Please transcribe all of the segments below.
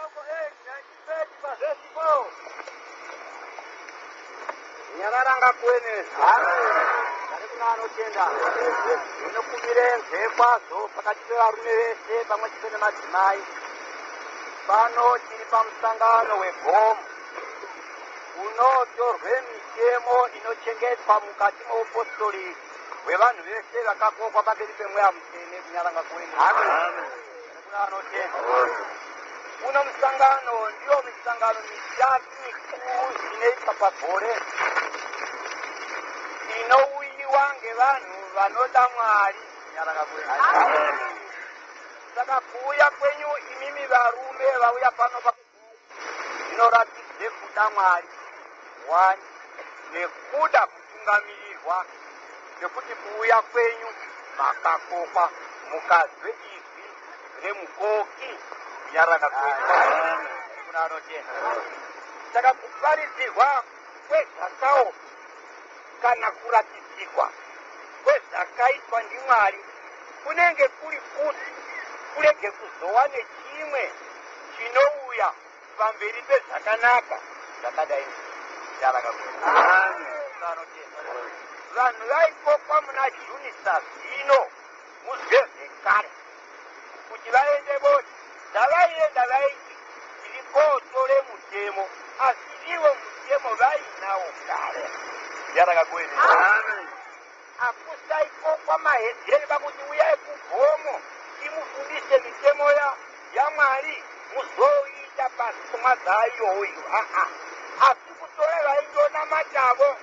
Marko 8, 19 pavhesi 4. Nyarara ngakuenesa ari kuna anotenda. Ndinokumbire nzee kwazvo pakati pevarume vese pamwe chete nemadzimai. Pano tiri pamusangano wegomo unotorwe mitemo inochengetwa mukati meupostori hwevanhu vese vakakokwa pamberi pemweya mutsvene. Kunyaranga kuenesa kuna anotenda. Uno musangano ndiyo misangano mitatu mikuru inoitwa pagore, inouyiwa ngevanhu vanoda Mwari. Kunyaranga kuenesa. Saka kuuya kwenyu imimi varume vauya pano zvinoratidze kuda Mwari one nekuda kutungamirirwa, nekuti kuuya kwenyu makakokwa mukazwe izwi remukoki. Kunyaranga kwenyu kuna anotenda. Saka kuparidzirwa kwezvakaoma kana kuratidzirwa kwezvakaitwa ndiMwari kunenge kuri kuti kurege kuzova nechimwe chinouya pamberi pezvakanaka zvakadai. Kunyaranga kwenyu anotenda. Vanhu vaikokwa muna Juni sazvino muzwe zvekare kuti vaende voti zvavaienda vaiti tiri kotore mutemo, asi ivo mutemo vainawo kare. Kunyaranga kwenyu. Akusaikokwa mahedheni pakuti uyai kugomo timufundise mitemo yaMwari muzoita pasi pomwadzaiyoyo. Aa, asi kutore vaindonamatavo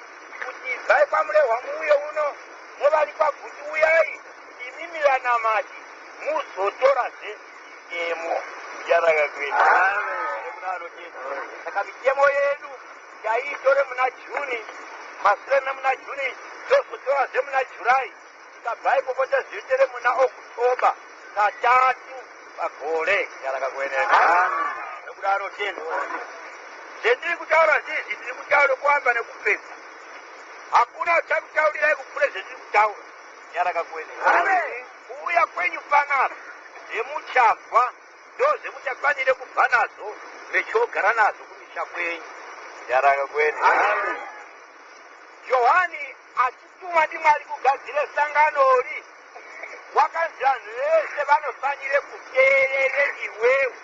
kuti ibvai kwaMurehwa muuye uno, nevari kwaGuti uyai imimi vanamati muzotorazve mitemo. Kunyaranga kwenyu anotenda. Saka mitemo yedu taiitore muna Juni, mashure memuna Juni tozotorazve muna July, tikabva ikoko tazviitere muna October, katatu pagore. Kunyaranga kwenyu nekuda anotenda. Zvetiri kutaura zvizi tiri kutaura kuamba nekupedza, hakuna chakutaurirai kupfuure zvetiri kutaura. Kunyaranga kwenyu. Kuuya kwenyu panapa zvemuchabva ndo zvemuchafanire kubva nazvo mechiogara nazvo kumisha kwenyu. Kunyaranga kwenyu. Johani achitumwa ndiMwari kugadzire sanganori, wakanzi vanhu vese vanofanire kuteerere iwewe.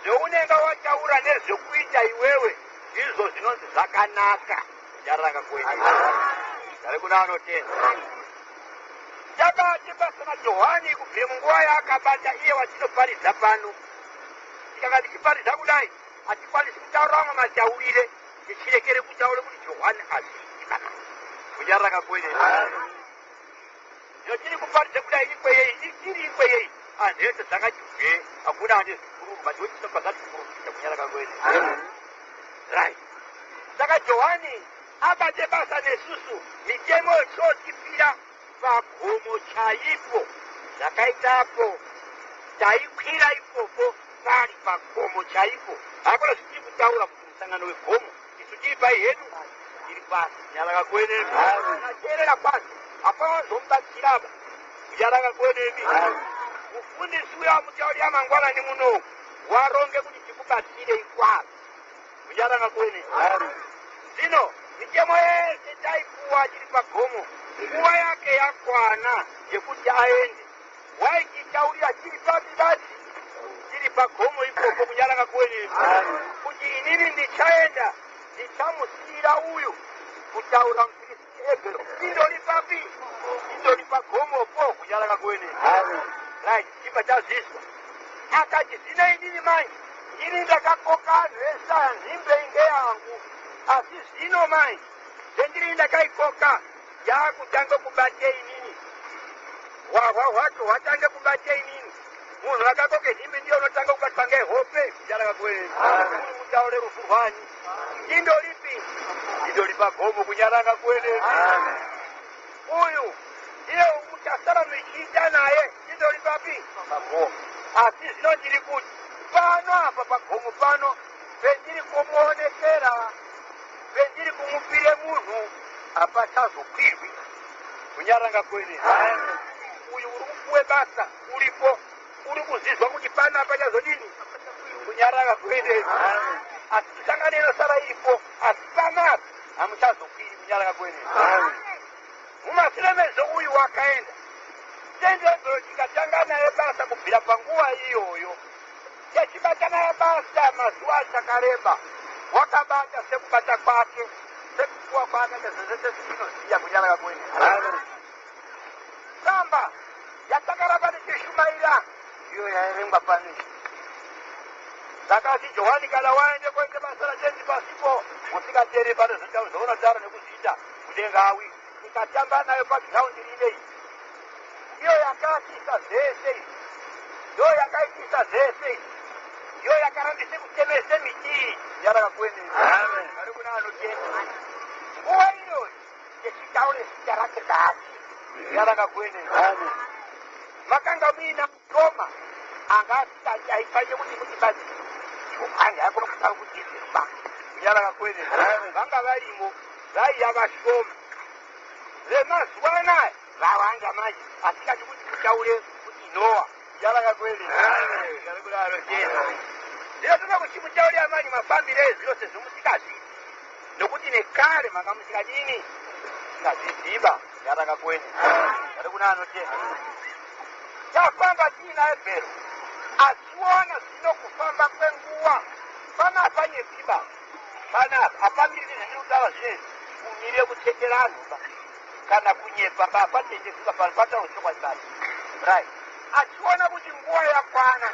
Zveunenge wataura nezvekuita iwewe ndizvo zvinonzi zvakanaka. Kunyaranga kwenyu ari kuna anotenda. Tabate basa naJohani kubvire munguva yaakabata iye watinoparidza pano. Tikanga tichiparidza kudai hatikwanisi kutaura vamwe mataurire, tichirekere kutaura kuti Johani azviiti kana. Kunyaranga kwenyu. Zvino tiri kuparidza kudai ikweyei tiri ikweyei anhu ese zvakati hwe, hakuna ane zvikuru but wetinobva zvatikuprofita. Kunyaranga kwenyu. Right, saka Johani abate basa nesusu, mitemo yotipira pagomo chaipo. Zvakaitapo taikwira ikoko pari pagomo chaipo, hakuna zvitiri kutaura kuti musangano wegomo, isu tiri pai hedu, tiri pasi. Kunyaranga kwenemi. Ateerera kwazvo hapana zomubatsiraba. Kunyaranga kwenemi. Mufundisi uya wamutaurira mangwanani muno waronge kuti tikubatsirei kwazvo. Kunyaranga kwenemi. Zvino mitemo yese taipuwa tiri pagomo, nguva yake yakwana yekuti aende waititaurira tiri papi basi, tiri pagomo ikoko. Kunyaranga kwenyu, kuti inini ndichaenda, ndichamusiyira uyu kutaura mupristi Ebhero. Indori papi? Indori pagomopo. Kunyaranga kwenyu. Right, chibva chazviswa. Akati zvino inini manje ini ndakakoka anhu ese aya, nhimbe inge yangu, asi zvino manje zvendiri ndakaikoka yaakutanga kubate inini, hwahwa hwacho hwatange kubate inini. Munhu akakoke nhimbe ndiye unotanga kubatwa ngehope. Kunyaranga kwenyu. Uri kutaure rufu rwani? Indoripi? Indori pagomo. Kunyaranga kwenyu. Uyu ndiye muchasara muchiita naye, indori papi? Pagomo. Asi zvino ndiri kuti pano apa pagomo pano pendiri kumuonekera, pendiri kumupire munhu, hapachazokwirwi. Kunyaranga kwenyu. Uyu uri kupuwe basa uripo, uri kuzvizwa kuti pano hapachazodini. Kunyarara kuende. Asi misangano inosara iripo, asi panapa hamuchazokwiri. Kunyarara kuende. Mumashure mezvo uyu wakaenda tendebero, tikatanga naye basa kubvira panguva iyoyo, techibata naye basa mazuva achakareba. Wakabata sekubata kwake, sekupuwa kwake, nezvese zvatinoziva. Kunyarara kuende. Tsamba yatakaramba tichishumaira iyo yaerengwa pane. Takati Johani, kana waende kuite basa raTenzi pasipo, usikateeri pane zvaunotaura nekuzviita, mudengawi. Tikatamba nayo pagiraundi rinei, iyo yakaitisa zvese izvi, ndo yakaitisa zvese izvi, iyo yakarambise kutemese miti iyi. Yarakakuende ari kuna anotenda nguva iyoyi techitaure zita rake basi. Yarakakuende makanga muina Toma anga asingaifanire kuti basi Johani haikona kutaura kuti izvirba. Yarakakuende vanga varimo, vaiya vashoma. Vemazuva anaya vawanda manje, asikati kuti kutaure kuti Noa. Yarakakuende kudaro ndinotoda kuti mutaurira manje mafambiro ezviro sezvo musikazviti, nokuti nekare manga musikadini, musingazviziva. Yarakakuende ari kuna anotenda. Tafamba tiina Ebhero, achiona zvino kufamba kwenguva panapa nyepiba panapa hapamiriri zvendiri kutaura zvinezvi kumire kutetera anhu ba kana kunyepa ba, patendesiba pano pataura chokwadi basi, right? Achiona kuti nguva yakwana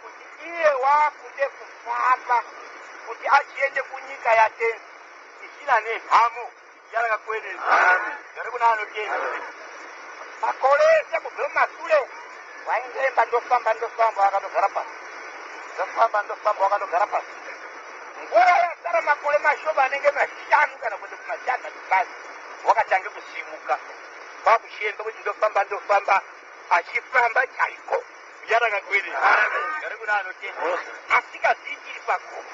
kuti iye waakude kufamba kuti achiende kunyika yaTenzi isina nenhamo. Yarakakwene ari kuna anotenda. Makore ese kubve mumasure waingoemba ndofamba, ndofamba, wakatogara pasi, ndofamba, ndofamba, wakatogara pasi. Nguva yasara makore mashoma anenge 5 kana kuenda kumatanhatu basi, wakatange kusimuka kwakuchiemba kuti ndofamba, ndofamba, achifamba chaiko. Yarakakwene ari kuna anotenda, asingazviitiri pagomo,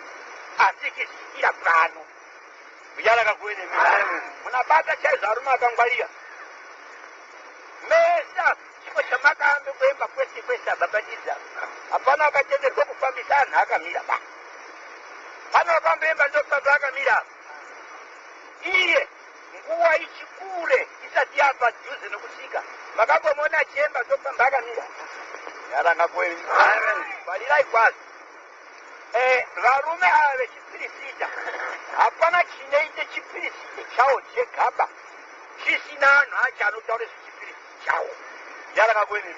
asi ichizviitira pano. Yarakakwene munabata chaizvo, arume akangwarira mese. Chimwe chamakaambe kuemba kwese kwese, abhabhatidza, hapana akatenderwa kufambisa anhu akamira ba. Pano akamboemba ndofamba akamira iye, nguva ichikure isati yabva dhuze nokusvika. Makambomona achiemba ndofamba akamira? Yaranga kweli, valirai kwazvo. Varume ava vechipirisita, hapana chinoite chipirisita chawo chegaba chisina anhu acho anotaura zvechipirisita chawo. Yaranga kweli,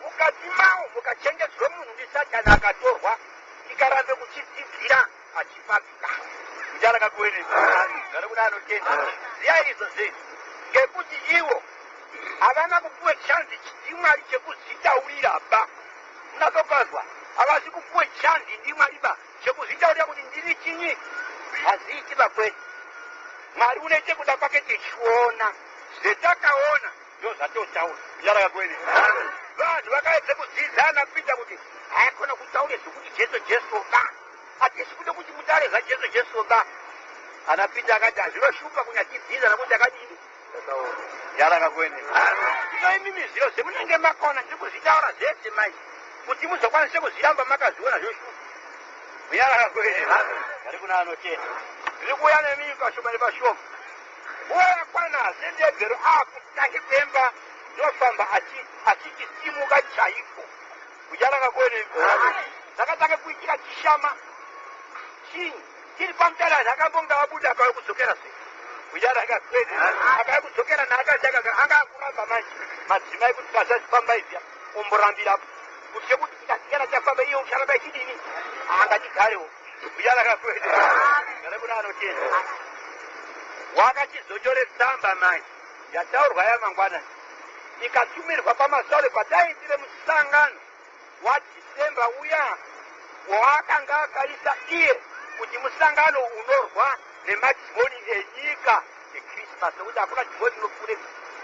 mukati mawo mukachengedzwa munhu ndiSatani akatorwa, tikarambe kuchidzidzira achifambika. Yaranga kweli ari kuna anotenda. Ziyai izvo zvezvi, ngekuti ivo havana kupuwe chanzi ndiMwari chekuzvitaurira ba. Munatopazwa, havasi kupuwe chanzi ndiMwari ba chekuzvitaurira kuti ndiri chinyi. Hazviiti bakwenu. Mwari unoite kuda kwake tichiona. Zvetakaona ndo zvatotaura. Yaraka kwene vanhu vakaedze kudzidzana kuita kuti haikona kutaure zvokuti Jesu, Jesu ba. Hatisi kude kuti mutaure zvaJesu, Jesu ba. Ana Pita akati hazvinoshupa kunyatidzidza nokuti akadini. Yaraka kwene ino imimi zviro zvemunenge makaona ndiri kuzvitaura zvese manje kuti muzokwanise kuzviramba makazviona, zvoshupa. Yaraka kwene ari kuna anotenda. Ndiri kuuya nemi pashoma nepashoma. Nguva yakwana sendebhero akutange kuemba ndofamba achichisimuka chaiko. Kucharaka kwene zvakatanga kuitika chishama chinyi chiri pamutare, anhu akambonga abuda akauya kudzokera zve. Kucharaka kwene akauya kudzokera naakadzi anga akuramba manje madzimai kuti kasazifamba izviya omborambirapo kuti chekuti tikasikana chafamba iye ucharamba ichidini, angatigarewo. Kucharaka kwene kana kuna anotenda. Wakachizonyore tsamba manje yataurwa yamangwanani, ikatumirwa pamasare pataiitire musangano waDhisemba uya waakanga akaisa iye kuti musangano unorwa nemadhimoni enyika eKrismasi, nokuti hakuna dhimoni rinopfuure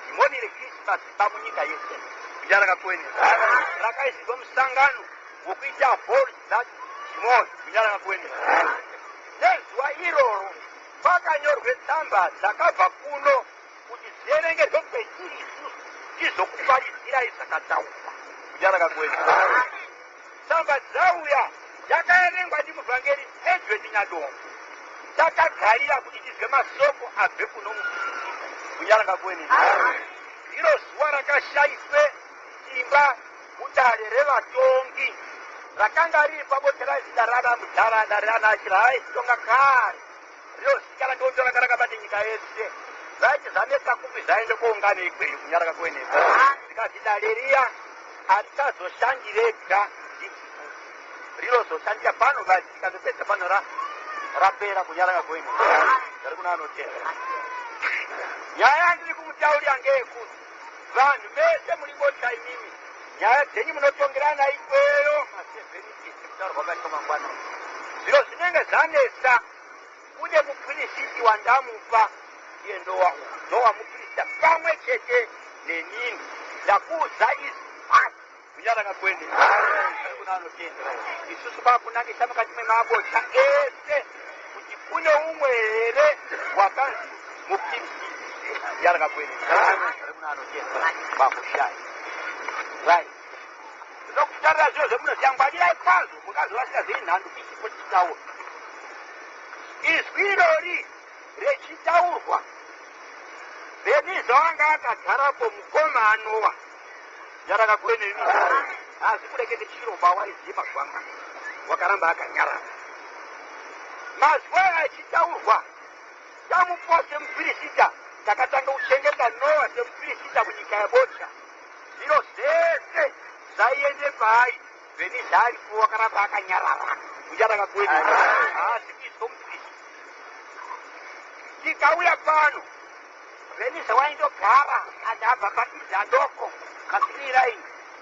dhimoni reKrismasi pamunyika yese. Kunyaraka kwene rakaisirwa musangano wokuita hold that demon. Kunyaraka kwene nezuva iroro kwakanyorwe tsamba dzakabva kuno kuti dzierengerwe kwetiri isusu tizokuparidzirai zvakataurwa. Kunyaraka kwene tsamba dzauya. pasina dombo. Takagarira kuti tizwe masoko abve kuno mupirisita. Kunyaranga kwenene. Iro zuva rakashaiswe simba mudare revatongi rakanga riri pabote raizita rana mudhara dare ranachi raaitonga kare. Rinozikana ndonto ranga rakabata nyika yese. Zvaiti zvanetsa kupi zvaende koungana ikweyo kunyaraka kwenene. Zvikati dare riya harichazoshandi rega, rinozoshandira pano basi, tikazopedza pano rapera kunyaraka kwenene. Dari kuna anotera. Nyaya yandiri kumutaurira ngeyekuti vanhu vese muri bota imimi, nyaya dzenyu munotongerana ikweyo masevhenitisi kutaurwa kwakaitwa mangwana. Zviro zvinenge zvanetsa, kune mupirisiti wandamupa, iye ndowamupirisita pamwe chete nenini. Ndakuudza izvi kunyaraka kwene. Kuna anotenda. Isusu kwakunakisa mukati memabota ese kuti kune umwe here wakanzi mupirisiti. Kunyaraka kwene. Kuna anotenda. Kwakushaya. Right. Ndinokutarira zviro zvemunoziva, ngwarirai kwazvo mungazovasingazii nhando ichipo chichitaura. Izwi irori rechitaurwa, Bheniza wanga akagarapo mukoma aNowa. Nyaraka kweneni. Asi kurekete chiromba waiziye mazuva mano. Wakaramba akanyarara. Mazwi aya achitaurwa, tamupuwa semupirisita, takatanga kuchengeta Nowa semupirisita kunyika yeBotya. Zviro zvese zvaiende paai, Bheniza aripo wakaramba akanyarara. Kunyaraka kweneni. Haasi kuiswa mupirisita. Tikauya pano, Bheniza waindogara akabhabhatidza doko kasirirai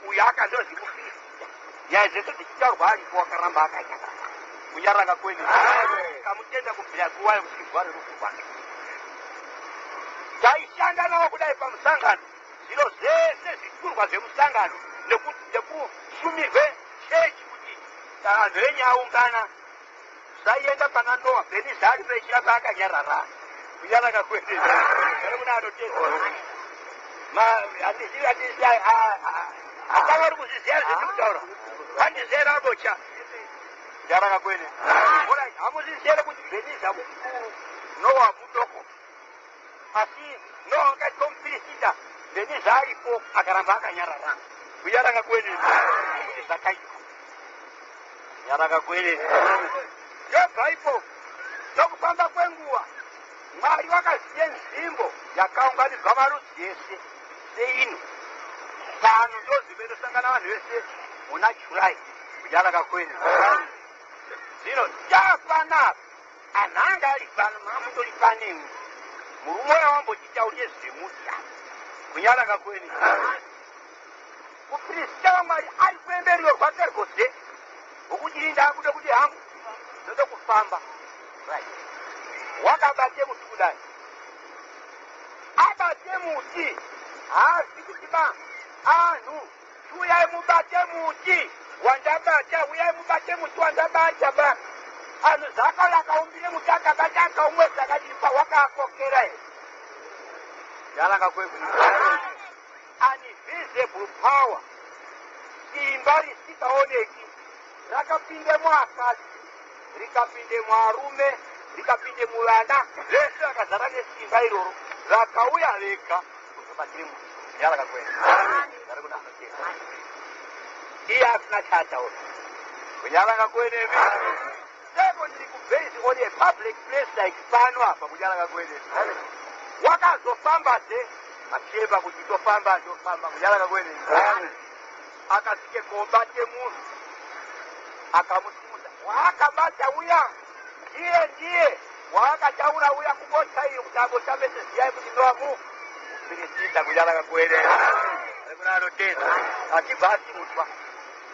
uyo akandozi mupirisita. Nyaya dzese dzichitaurwa aripo wakaramba akanyarara. Kunyaraka kweneni. Kamutenda kubvira nguva yekuti rerufu rwake. Taishanda navo kudai pamusangano, zviro zvese zviturwa zvemusangano nekushumirwe chechi kuti vanhu venyu aungana zvaienda pana Noa. Bheniza aripo echiramba akanyarara. Kunyaraka kwenene. Kuna anotenda. Hapana uri kuzviziva zveti kutaura. Handizera abocha. Kunyaraka kwenene. Alright, hamuzviziva kuti Bheniza mukuru, Noa mudoko. Asi Noa akaitwa mupirisita, Bheniza aripo akaramba akanyarara. Kunyaraka kwenene. Kuti zvakaitwa. Kunyaraka kwenene. Yobva ipo, nokufamba kwenguva, Mwari wakaziye nzvimbo yakaunganidzwa marudzi ese seino. Pano ndonzvimbo inosangana vanhu vese muna July. Kunyaraka kwenene. Zvino tapanapa, anhu anga ari pano, mamutori panemwe. Murume uya wambochitaurire zvemuti apa. Kunyaraka kwenene. Mupirisita waMwari ari kuemberiwo rwake rwose. Ngokuti ini ndakuda kuti hangu ndoda kufamba. Right. Wakabate muti kudai. Abate muti. Haasi kuti ba anhu uyai mubate muti wandabata, uyai mubate muti wandabata ba. Anhu zvakauya akaumbire muti akabata akaumwe zvakadiripa wakaakokera here. Yaranga kweku. Invisible power, simba risikaoneki rakapinde muakadzi, rikapinde muarume, rikapinde muvana vese vakazara nesimba iroro, vakauya vega kuzobatire muti. Yaraka kwenu. Ari kuna anotenda. Iye asina chaataura. Kunyaraka kwenemi. Seko ndiri kubase on a public place like pano apa. Kunyaraka kwenemi. Wakazofambazve achiyemba kuti tofamba tofamba. Kunyaraka kwenemi. Akasvike kobate munhu akamusimudza. Waakabata uya ndiye ndiye waakataura uya kubota iyo kuti abota mese ziyai kuti ndowamu mupirisita. Kunyaraka kwenemi. Ari kuna anotenda. Achibva asimudzwa.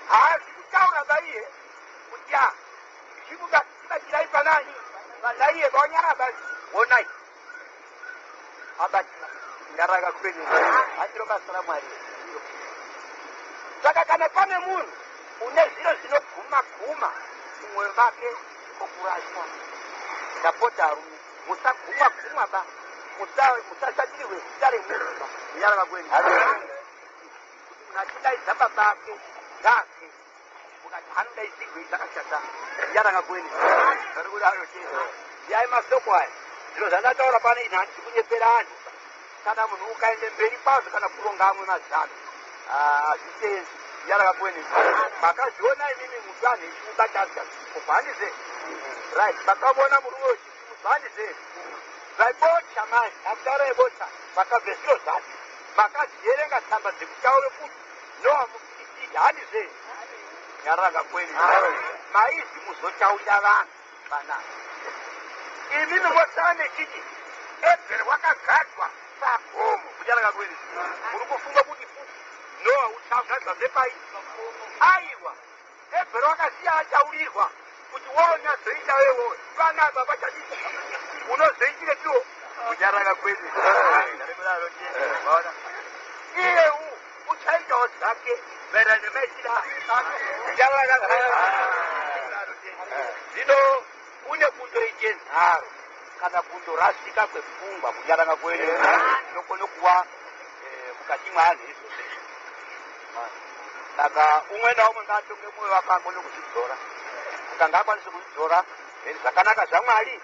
Haasi kutaura baiye kuti a chibatirai panani vanaiye vanyara basi onai abatira. Kunyaraka kwenemi. Handiro basa raMwari iro. Saka kana pane munhu une zviro zvinoguma guma mumwoyo make, okuraswa. Ndapota arume, musaguma guma ba, musashatirirwe zita remunhu ba. Kunyaraka kwenyu. Kuti munhu achidaidza babake ngaafe. Akati anoda izigwe dzakashata yaranga kweni ari kudaro chete. Yai masoko aya, zviro zvandataura pane ini handisi kunyepera anhu. Kana munhu ukaende mberi kwazvo kana kuronga amwe mazano, hazvitenzi yaranga kweni. Makazviona imimi mutu anhu echiubata handize right? Makavona murume wechisimudzo handize? Vaibotya manje akutaura ibotya, vakabve zviro zvacho. Makazvierenga tsamba dzekutaure kuti Noa mupirisita handize? Yaranga kweni maizi muzochaunda vanhu vanaka. Imimi mosara mechiti Ebheri wakagadzwa pagomo. Kucharanga kweni muri kufunga kuti futi Noa uchagadzwa zvepai? Aiwa, Ebheri wakasiya achaurirwa kuti wonyatsoita wewo panapa pachadii unozoitirepiwo. Kucharanga kweni iyewu uchaitawo zvake maererano nemaitiro ake. Zvino kune kundoite nharo kana kundorasika kwepfungwa kunyaranga kwene inokone kuva mukati mweanhu izvozvo. Saka umwe naumwe ngaatonge mwoyo wake akone kuzvidzora. Akanga akwanise kuzvidzora zvakanaka zvaMwari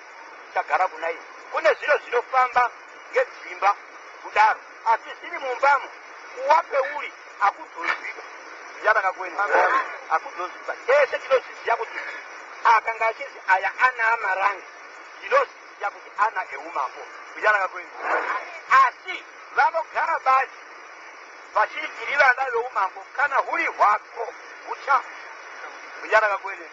chagara kuna iye. Kune zviro zvinofamba ngedzimba kudaro, asi zviri mumbamo kuwa peuri akudzozviba yaranga kwene akudzozviba. Tese tinozviziva kuti akanga achinzi aya ana amarangi, tinozviziva kuti ana eumambo yaranga kwene, asi vanogara bazi vachiti tiri vana veumambo. Kana huri hwako hucha yaranga kwene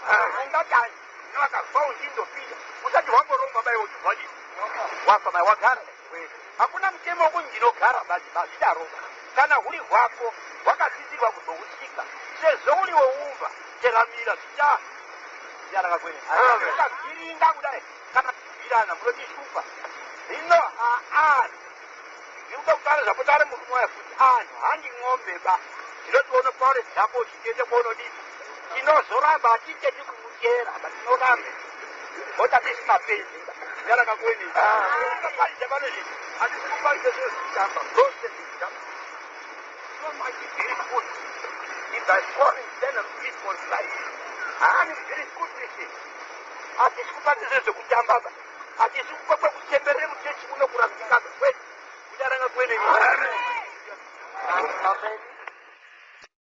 ungati vakabva undindopinda usati wamborongwa bai wochibvadii wafa mai wagara. Hakuna mutemo wekuti ndinogara bazi bazvidaroba. Kana huri hwako hwakadzidzirwa kuzousika sezvo uri weumba teramira zvicha yaranga kwene ukabviringa kudai kana kubvirana munotishupa. Hino haani ndikuda kutaura zvapotare murume wayo kuti anhu handi ng'ombe ba ndinotiona paure dzako uchitiende kwaunodii. Tinozoramba hatiteti kumutera ba tinoramba mota tisi mapenzi yaranga kweni paridza panozvi hatisi kuparidza zviro zvichitamba nonsense zvichitamba so much. Very good if I foreign then I'm for life. Haani very good. Listen, hatisi kuparidza zviro zvekutamba ba, hatisi kupa kwekuchemberere muchechi kuno kurasika kwete kudaranga kwene. Amen.